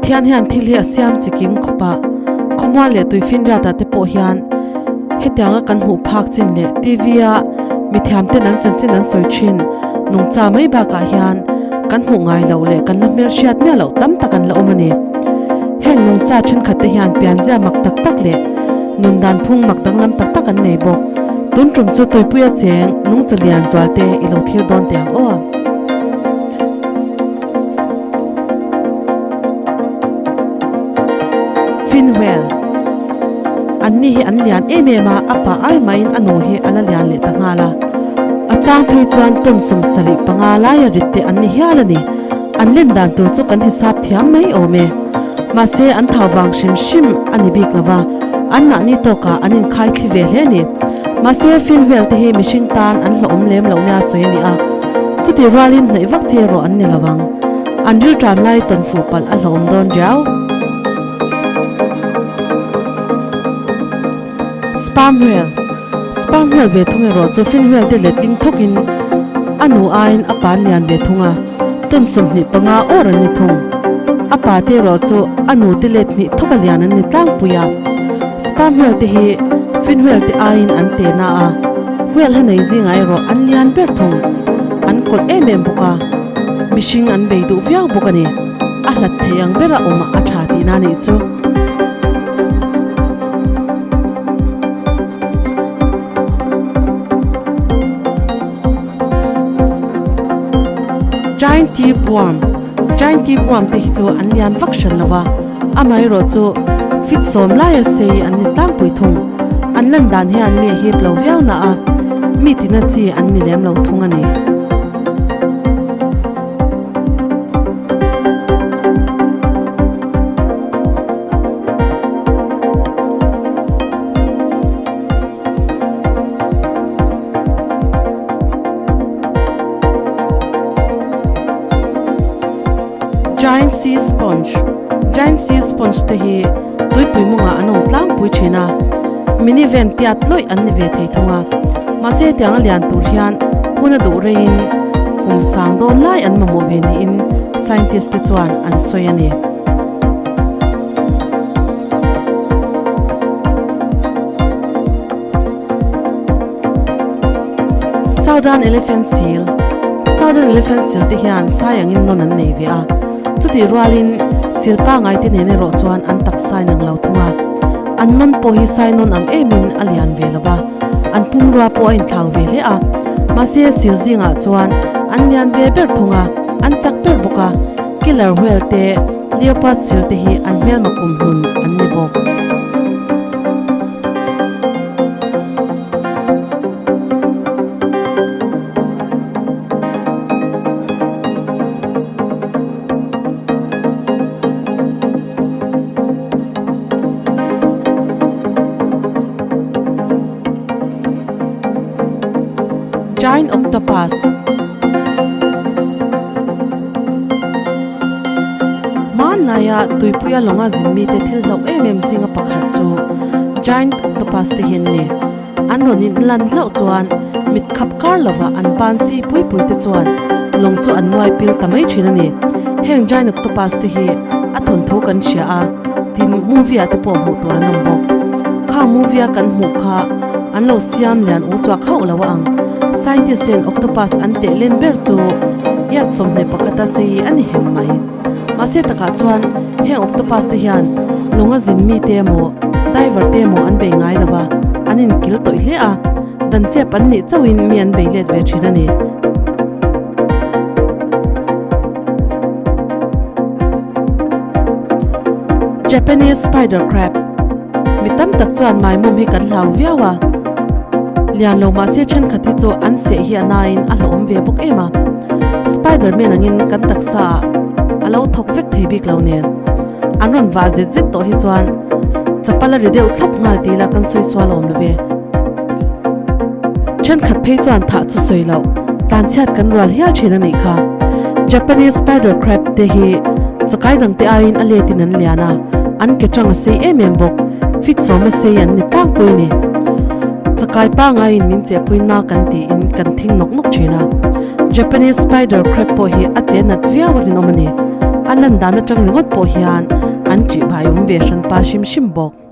Pathian hian thil hi a siam chi kim khawp a, khawmual leh tuifinriatah te pawh hian hetianga kan hmuh phak chin leh TV a mithiam ten an chanchin an sawi thin nungcha mai bakah hian kan hmuh ngai loh leh kan la hmelhriat miah loh tam tak an la awm a ni. Heng nungcha thenkhat te hian pianzia mak tak tak leh nun dan phung mak danglam tak tak an nei bawk. Tun tum chu tuipuia cheng nungcha lian zual te i lo thlir dawn teh ang aw. Fin whale An ni hi an lian em em a, a pa ai maiin a nu hi a la lian leh ta nghal a. A chang phei chuan tawn 75 laia rit te an ni hial a ni. An len dan tur chu kan hisap thiam mai awm e. Mahse an thau vang hrim hrim a ni bik lo va, an mahni tawkah an inkhai thli ve hle a ni. Mahse fin whale te hi mihring tan an hlawhawm lem loh nia sawi a ni a. Chutih rualin hnaih vak che erawh an ni lo ang. An rilṭam lai tawn fuh palh a hlawhawm dawn riau. Sperm whale Sperm whale ve thung erawh chu fin whale te letling thawkin a nu aiin a pan lian ve thung a, tawn 25 awr an ni thung. A pa te erawh chu a nu te let hnih thawk a lian an ni tlangpui a. Sperm whale te hi fin whale te aiin an te na a, whale he nei zingah erawh an lian ber thung. An kawlh em em bawk a, mihring an bei duh viau bawk a ni. A hlat thei ang bera awm a tha tihna a nih chu. Giant tube worm Giant tube worm te hi chu an lian vak hran lo va, amaherawh chu fit sawm laia sei an ni tlangpui thung. An lan dan hian mi a hip lo viau na a, mi tina chi an ni lem lo thung a ni. Giant sea sponge Giant sea sponge te hi tuipui mawngah an awm tlangpui thin a, minivan tiat lawih an ni ve thei thung a, mahse hetiang a lian tur hian hun a duh reiin kum sang dawn lai an mamawh ve niin scientist te chuan an sawi a ni. Southern Elephant Seal Southern Elephant Seal te hian sai angin nawn an nei ve a, chutih rualin seal pangai te nen erawh chuan an taksa in ang lo thung a, an nawn pawh hi sai nawn ang emin a lian ve lo va, an pumrua pawh a inthlau ve hle a, mahse seal zingah chuan an lian ve ber thung a, an chak ber bawk a, killer whale te leopard seal te hi an hmelma kumhlun an ni bawk. Giant octopus Hmanlaia tuipuia lawnga zin mite thil hlauh em em zinga pakhat chu giant octopus te hi an ni. An rawn in lan hlauh chuan mit khap kar lova an ban sei pui pui te chuan lawng chu an nuai pil ta mai thin a ni. Heng giant octopus te hi a thawnthu kan hria a, tin movie ah te pawh hmuh tur an awm bawk. Khang movie a kan hmuh kha an lo siam lian u chuak hauh lo a ang. Scientist ten octopus an teh len ber chu iat 21 a sei a ni hem mai. Mahse takah chuan heng octopus te hian lawnga zin mi te emaw diver te emaw an bei ngai lo va, an inkil tawih hle a, dan chep an nih chauhin mi an bei let ve thin a ni. Japanese spider crab Mi tam tak chuan maimawm hi kan hlau viau a, lian lo mahse thenkhat hi chu an seh hi a nain a hlauhawm ve bawk em a. Spider Man angin kan taksa ah a lo thawk vek thei bik lo nen an rawn vah zet zet tawh hi chuan chapal a ri deuh thlawp nghal tih lah kan sawi sual awm lo ve. Thenkhat phei chuan thah chu sawi loh tlanchhiat kan rual hial thin a nih kha. Japanese spider crab te hi chakai dang te aiin a let in an lian a, an ke tang a sei em em bawk. Fit sawm a sei an ni tlangpui a ni. Chakai pangaiin min chehpui na kan tiin kan thing nawk nawk thin a. Japanese spider crab pawh hi a che nat viau a rinawm a ni. A lan dan atang ringawt pawh hian an ṭihbaiawm ve hran pa hrim hrim bawk.